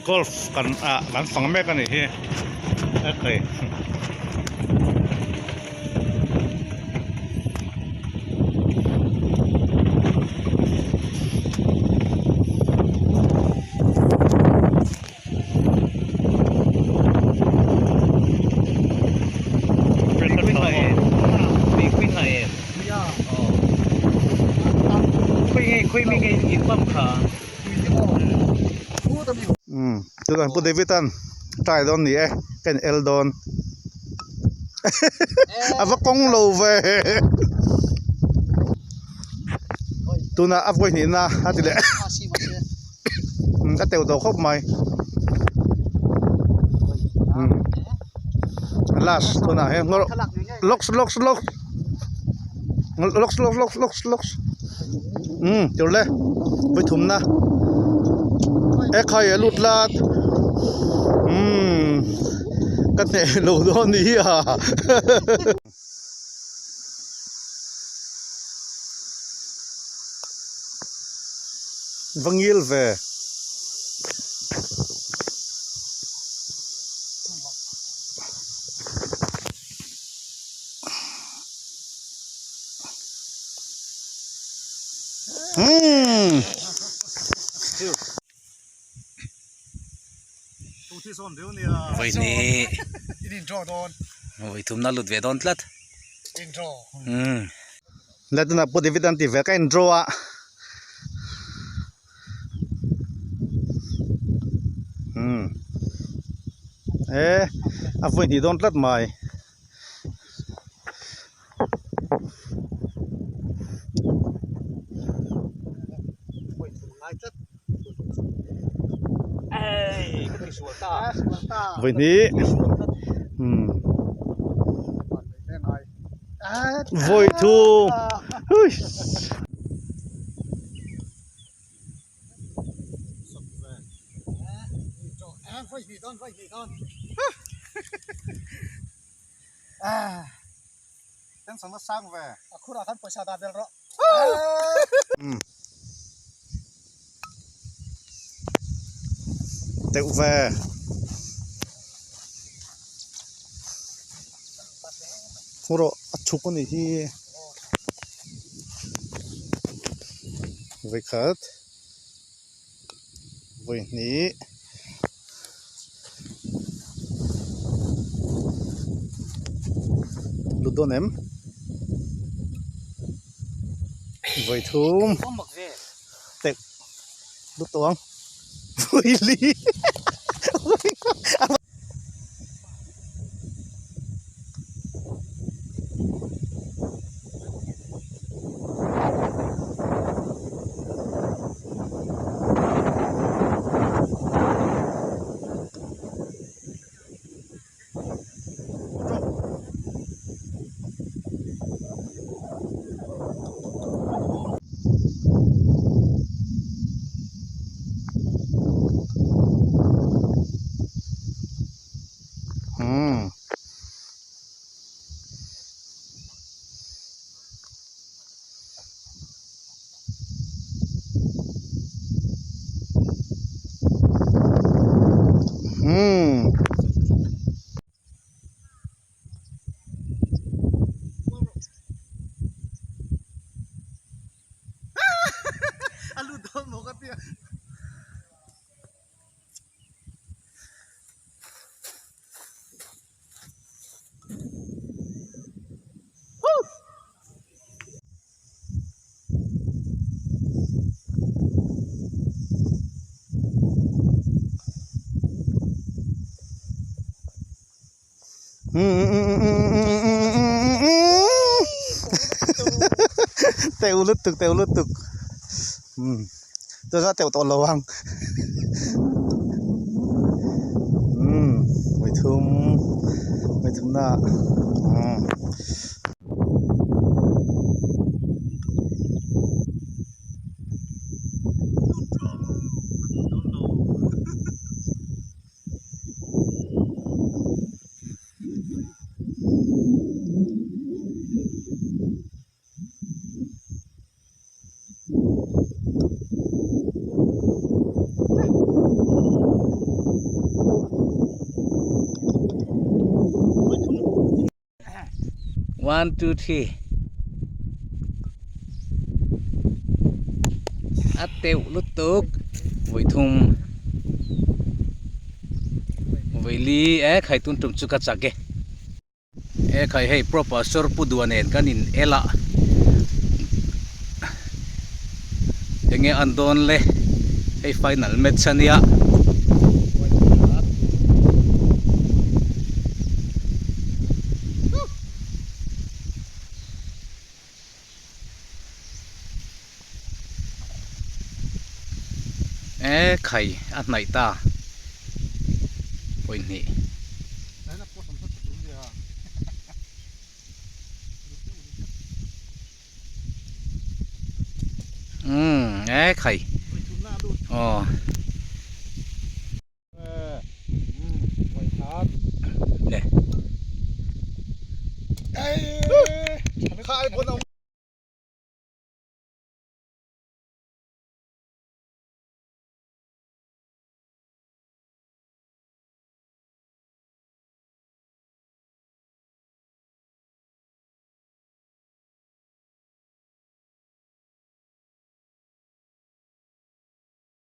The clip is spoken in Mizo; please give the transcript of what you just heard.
Golf kan ah kan fang mek a nih hi okay. Chuan Pu David an try dawn ni e ka in el dawn a va kawng lo ve tunah a vawi hnihna a ti leh a teuh tawh khawp mai last tunah hian lawks lawks lawks lawks lawks lawks lawks lawks umm tur le vawi thumna ekhai a lut lat umm ka hneh lo dawn ni hi a. Va ngil ve. Umm. Vawi hnih vawi thumna lut ve dawn tlat. Umm. La tunah Pu David an ti ve ka in draw a. Umm. E a vawi hnih dawn tlat mai. Vawi hnih umm vawi thum huiss. Teuh ve. Thu rawh a chhuk a nih hi. Vawikhat vawihnih. Lut dawn em? Vawi thum tek lut tawh ang vawi li Umm. Umm. Teuh lutuk teuh lutuk umm tunah teuh tawh lo ang umm vawi thum vawi thumna ah umm. One, two, three. A teuh lutuk. Vawi thum. Vawi li e khai tun tum chu ka chak e. E khai hei Pro Pastor Pu Dua nen kan in el a. Enge an dawn le hei final match a nia. E khai a hnaih ta pawihnih. Umm e khai aw. Le.